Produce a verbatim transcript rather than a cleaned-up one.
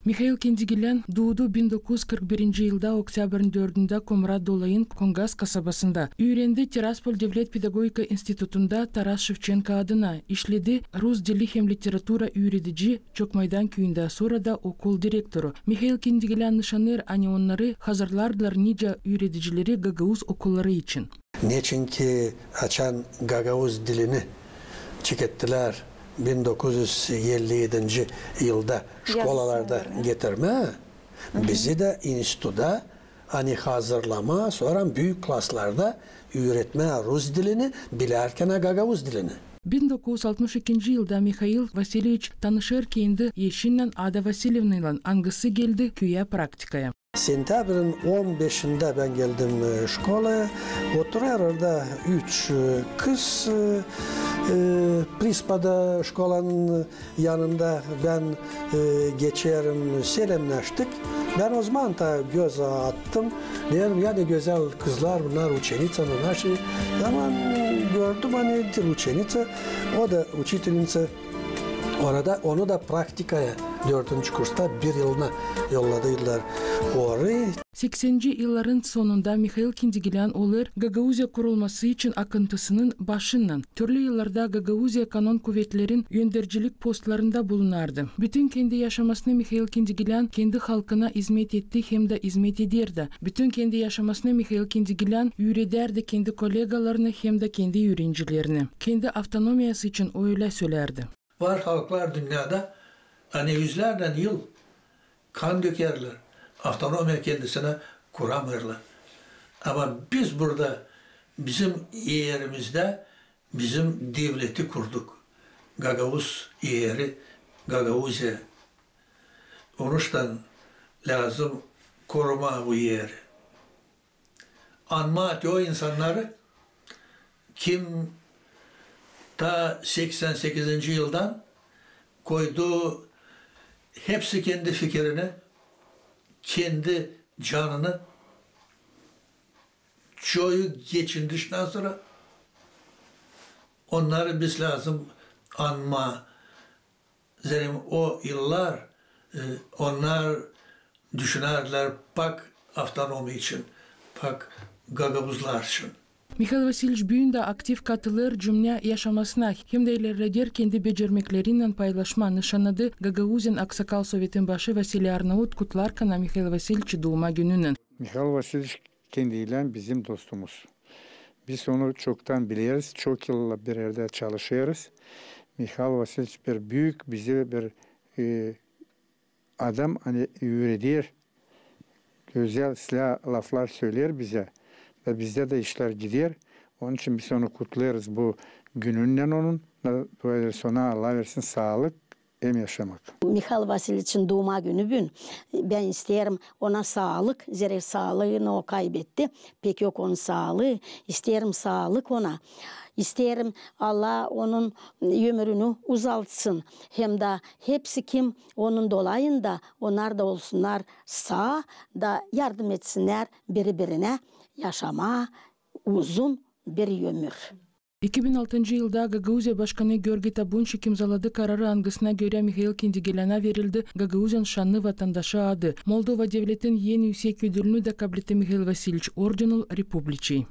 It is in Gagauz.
Mihail Kendigilän duudu bin dokuz üz kırk birinci yılda oktyabrın dördündä Komrat Dolayın Kongaz kasabasında. Üürendi Tiraspol devlet pedagogika institutunda Taras Şevçenko adına. İşledi rus dili hem literatura üüredici Çokmaydan küüyündä, sora da okul direktoru. Mihail Kendigilän nışanêr, ani onnarı hazırlardılar nicä üüredicileri gagauz okulları için. Neçinki açan gagauz dilini çekettilär bin dokuz üz elli edinci yılda şkolalarda getirmää, bizi dä instituda, ani hazırlamaa, sora büük klaslarda üüretmää rus dilini, bilärkän gagauz dilini. Bin dokuz üz altmış ikinci yılda Mihail Vasilyeviç tanışêr kendi eşinnän Ada Vasilyevnaylan, angısı geldi küüyä praktikaya. Sentäbrinin on beşindä bän geldim e, şkolaya. Oturêr orada üç e, kız e, e, prispada, şkolanın yanında. Bän e, geçerim, selemnäştik. Bän ozaman da göz attım. Deerim, ya ne gözäl kızlar bunnar, uçenitsa, naşı. Ama gördüm, ani diil uçenitsa, o da uçitelnitsa. Orada onu da praktikaya dördüncü kursta bir yılına yolladıydılar orayı. Sekseninci yılların sonunda Mihail Kendigilän olêr Gagauziya kurulması için akıntısının başınnan. Türlü yıllarda Gagauziya kanon kuvetlerin öndercilik postlarında bulunardı. Bütün kendi yaşamasını Mihail Kendigilän kendi halkına izmet etti hem dä izmet eder dä. Bütün kendi yaşamasını Mihail Kendigilän üüredärdi kendi kolegalarını hem dä kendi üürencilerini. Kendi avtonomiyası için o ölä sölärdi. Var halklar dünnedä, ani üzlärnän yıl kan dökerlär, avtonomiya kendisinä kuramêêrlar. Ama biz burada, bizim erimizdä, bizim devleti kurduk. Gagauz eri, Gagauziya. Onuştan lääzım korumaa bu eri. Anmaa te o insannarı, kim ta seksän sekizinci yıldan koydu hepsi kendi fikirini, kendi canını, çoyu geçindi şundan sora. Onnarı biz lääzım anmaa. Zerä o yıllar e, onnar düşünärdilär pak avtonomiya için, pak gagauzlar için. Mihail Vasilyeviç büün dä aktiv katılêr cümnä yaşamasına, hem dä ilerleder kendi becermeklerinnän paylaşmaa. Nışannadı Gagauziyanın Aksakal Sovetin başı Vasiliy Arnaut, kutlarkana Mihail Vasilyeviçi duuma gününnän. Mihail Vasilyeviç kendiylän bizim dostumuz. Biz onu çoktan bileriz, çok yıllar bir erdä çalışêrız. Mihail Vasilyeviç bir büük, bizi bir e, adam, ani üüreder, gözäl, islää laflar söleer bizä. Da bizdä dä işlär gider. Onun için biz onu kutlêêrız bu gününnän onun. Da duayêrız ona, Allah versin saalık hem yaşamak. Mihail Vasilyeviçin duuma günü büün. Bän isteerim ona saalık, zerä saalıını o kaybetti. Pek yok onun saalıı. İsteerim saalık ona. İsteerim, Allah onun ömürünü uzaltsın. Hem dä hepsi, kim onun dolayında, onnar da olsunnar saa da yardım etsinnär biri-birinä yaşamaa uzun bir ömür. İki bin altıncı yılda Gagauziya başkanı Georgiy Tabunçik imzaladı kararı, angısına görä Mihail Kendigilyana verildi Gagauziyanın şannı vatandaşı adı. Moldova devletin en üüsek ödülünü dä kabletti Mihail Vasilyeviç, Ordenul Republiçii.